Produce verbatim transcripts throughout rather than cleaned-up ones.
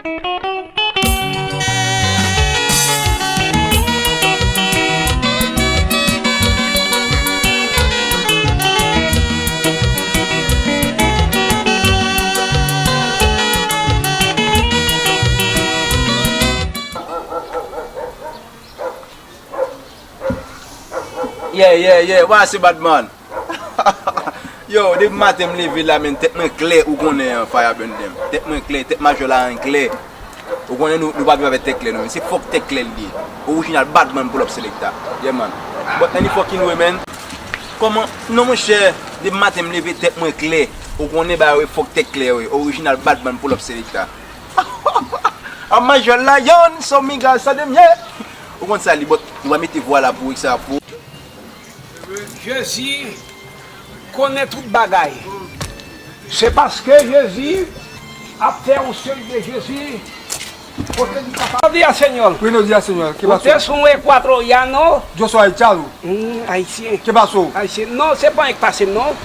Yeah, yeah, yeah, what's up, bad man? Yo, depi maten m leve la, men tèt mwen klè, ou konnen an, Fire Bundem. Tèt mwen klè, tèt majò la an klè. Ou konnen nou, nou pa viv avèk tèt klè, non, men se fòk tèt klè l ye. Orijinal bad man pull up selector. Yeah, man. But any fucking way, man. Kòman, non, monchè, depi maten m leve, tèt mwen klè. Ou konnen ba yo, fòk tèt klè, wi. Orijinal bad man pull up selector. An majò la, yon, so mi ga sa de mye. Ou konn sa li, but nou va mete vwa la pou sa pou. Jezi konnen tout bagay. Se paske Jezi ap fè yon seri de Jezi kote li kapab. Buenos días, Señor. Buenos días, Señor. ¿Qué pasó? Usted es un ecuatoriano. Yo soy haitiano. Mm, ayisyen. ¿Qué pasó? Ayisyen. Non, se pa anyen k pase m, non.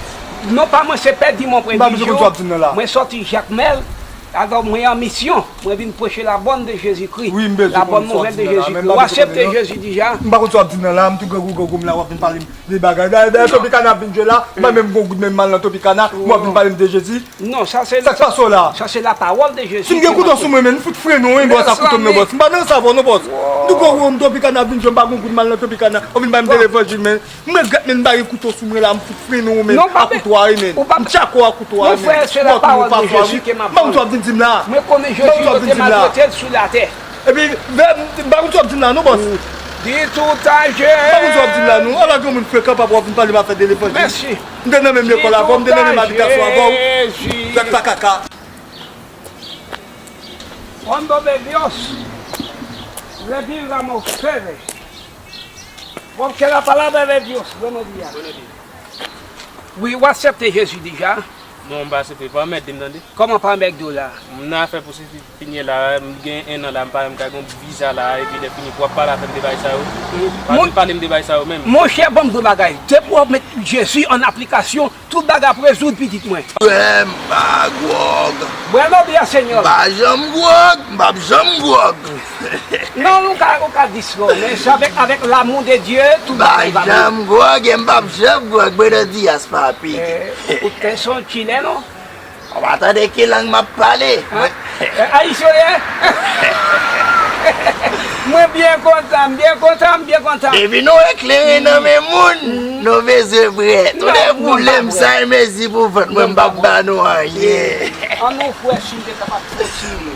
Non pa mwen, se pèdi mwen. M pa bezwen konn sa w ap di m nan la. Mwen sòti Jakmèl. Alò, mwen an misyon. Mwen vin preche la bonne de Jésus-Christ. Wi, m bezwen konn sa w ap di m nan la, men m pa bezwen konnen non. Ou aksepte Jezi deja? M pa konn sa w ap di m nan la, m tou grangou, grangou m la, w ap vin pale m de bagay. Dayè, dayè, Tropicana ap vin jwe la, m pa menm gon goud, men m al nan Tropicana, w ap vin pale m de Jezi. Non, sa se, sa k pase w la? Sa se la parole de Jésus. Si m gen kouto sou mwen, men m fout frennen w, wi, bòs, ak kouto m nan, bòs. M pa nan sa avè w non, bòs. M tou grangou, m Tropicana ap vin jwe, m pa gon goud, m al nan Tropicana, w ap vin pale m de levanjil, men. M regrèt, men m ba gen kouto sou mwen la, m fout frennen w, men, ak kouto a, wi, men. M tchako ak kouto a, wi, men. M pa konn sa w ap vin di m la. Mwen konnen Jezi kote maltrete l sou latè. Epi, m pa konn sa w ap di m la, non, bòs. Di tout a Jezi. M pa konn sa w ap di m la, non. Ala gen moun frekan, papa, w ap vin pale m afè de levanjil. Mèsi. M te nan menm lekòl avè w, m te nan menm abitasyon avè w. Di tout a Jezi. Gad pa kaka. Cuando de Dios le di la mujer. Porque la palabra de Dios, buenos días. Wi, w aksepte Jezi deja? Non, m pa aksepte. Pa anmède m, tande. Kòman pa anmède w la? M nan afè pwosedi pinye la, m gen en an la, m pa menm ka gen yon viza la, epi lè fini, w ap pale avè m de bagay sa yo. Pa vin pale m de bagay sa yo menm. Monchè, ban m di w bagay. Depi w ap met Jezi an aplikasyon, tout bagay ap rezoud, pitit mwen. Frè m, m pa gwòg. Bueno dia, señor. M pa janm gwòg, m p ap janm gwòg. Non, ou ka, ou ka di slow, men se avèk, avèk l'amour de Dieu, tout bagay va byen. M pa janm gwòg e m p ap janm gwòg. Buenos días, papi. Eh, ou te son chileno? Ou pa tande ki lang m ap pale? Ah. Mwen, eh, ayisyen w ye? Mwen byen kontan, m byen kontan, m byen kontan. Depi nou eklere nan men moun, nou bezwen prè. Tounen boule m sa e mezi pou vant mwen, m p ap ba nou anyen. An nou fè si m te kapab kontinye.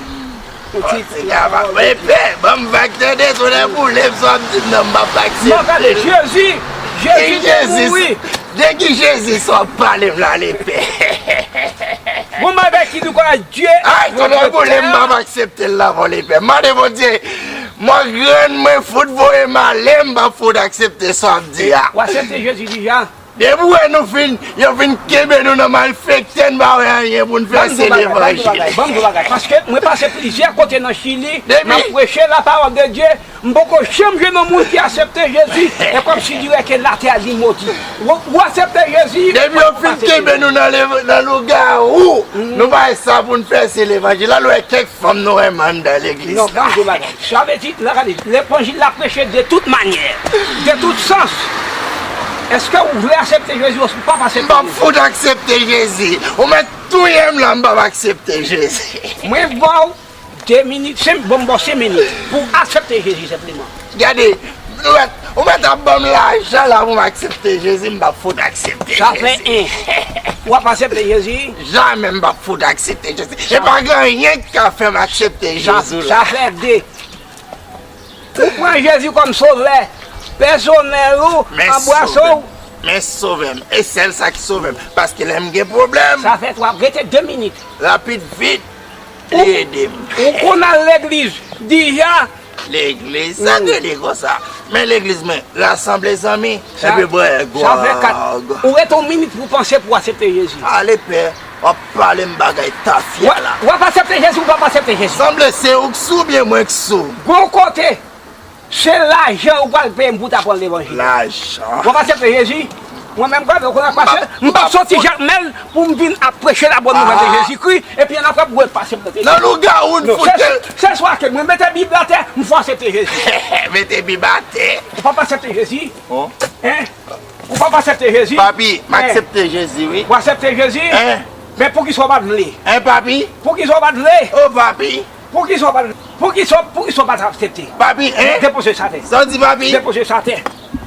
Yon ti, ti kapab. Lepè, ban m vag tande, tounen boule m sa w ap di m nan, m p ap aksepte. Non, gade, Jezi, Jezi te mouri. De ki Jezi sa w ap pale m la, lepè? Bon, m avèk ki nou konn Dye. Ay, tounen boule m, m p ap aksepte l la, bon, lepè. Mande Bondye, mwen grann, mwen fout voye m ale, m p ap fout aksepte sa w ap di a. Ou aksepte Jezi deja? Depi w wè nou fin, yo fin kenbe nou nan malfekte, n pa wè anyen pou n fè, se levanjil. Ban m di w bagay, ban m di w bagay, paske mwen pase plizyè kote nan Chili, m ap preche la parole de Dieu, m poko janm jwenn yon moun ki aksepte Jezi, e kòmsi dirè ke latè li modi. Ou, ou aksepte Jezi, depi yo fin kenbe nou nan lev-, nan lougawou, nou pa wè sa pou n fè, se levanjil la, nou wè kèk fanm nou wè m anndan legliz la. Non, ban m di w bagay. Sa vle di, la, gade, levanjil la preche de tout manyè, de tout sans. Èske ou vle aksepte Jezi osi ou p ap aksepte Jezi? M p ap fout aksepte Jezi. Ou mèt touye m la, m p ap aksepte Jezi. Mwen ba w de minit, senk, bon, m ba w senk minit pou w aksepte Jezi senpleman. Gade, ou mèt, ou mèt ap ban m lajan la pou m aksepte Jezi, m p ap fout aksepte Jezi. Sa fè en. W ap aksepte Jezi? Jamè m p ap fout aksepte Jezi. E pa gen anyen ki ka fè m aksepte Jezi la. Sa fè de. Ou pran Jezi kòm sovè pèsonèl ou, anbrase w. Men sovè m. E sèl sa ki sove m. Paske lè m gen pwoblèm. Sa fè twa, rete de minit. Rapid, vit, li ede m. Ou konn al legliz deja? Legliz? Sa k rele konsa? Men legliz mwen, rasanble zanmi, epi bwè gwòg. Sa fè kat. Ou rete yon minit pou w panse pou w aksepte Jezi. Ale pè. W ap pale m bagay tafya la. W ap aksepte Jezi, ou p ap aksepte Jezi? Sanble se ou k sou oubyen mwen k sou? Gon kote, se lajan ou pral peye m pou w ta pran levanjil. Lajan? W ap aksepte Jezi? Mwen menm, gade, ou konn sa k pase? M p ap soti Jakmèl pou m vin ap preche la bòn nouvèl de Jezikri, epi ann apre ap gwe pase m nan tete. Nan lougawou n fout. Se swa ke mwen mete Bib la atè, m fò aksepte Jezi. Mete Bib atè. Ou p ap aksepte Jezi? Hein? Ou p ap aksepte Jezi? Papi, m aksepte Jezi, wi. Ou aksepte Jezi? Hein? Men poukisa w pa t vle? Hein, papi? Poukisa w pa t vle? Oh, papi. Poukisa w pa t, poukisa, poukisa w pa t aksepte? Papi, hein? Depoze sa atè. Sa w di, papi? Depoze sa atè.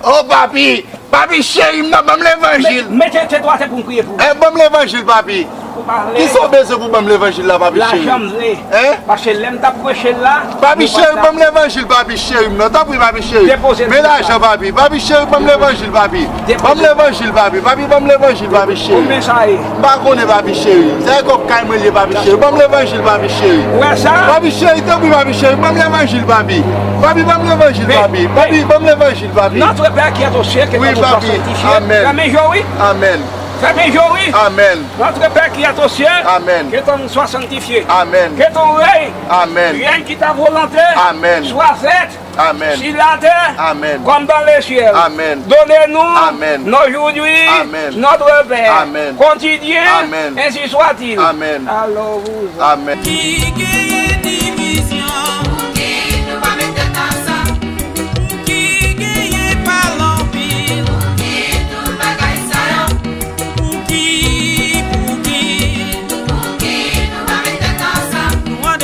Oh, papi. Papi cheri m nan, ban m levanjil. Mete tete w atè pou m priye pou ou. Eh, ban m levanjil, papi. Ou pa vle. Kisa w bezwen pou ban m levanjil la, papi cheri? Lajan m vle. Hein? Paske lè m t ap preche l la, papi cheri, ban m levanjil, papi cheri m nan. Tanpri, papi cheri. Men lajan, papi. Papi cheri, ban m levanjil, papi. Ban m levanjil, papi. Papi, ban m levanjil, papi cheri. Konbyen sa ye? M pa konnen, papi cheri. Se kòb kay mwen l ye, papi cheri. Ban m levanjil, papi cheri. Ou wè sa? Papi cheri, tanpri, papi cheri. Ban m levanjil, papi. Papi, ban m levanjil, papi. Papi, ban m levanjil, papi. Notre Père qui est aux cieux, que ton nom soit sanctifié. Amen. Fèmen je w, wi. Amen. Fèmen je w, wi. Amen. Notre Père qui est aux cieux, amen, que ton nom soit sanctifié. Amen. Que ton règne, amen, vienne, que ta volonté, amen, soit faite, amen, sur la terre, amen, comme dans les cieux. Amen. Donne-nous, amen, aujourd'hui, amen, notre pain, amen, quotidien, amen, ainsi soit-il. Amen. Alelouya. Amen. Ki gen divizyon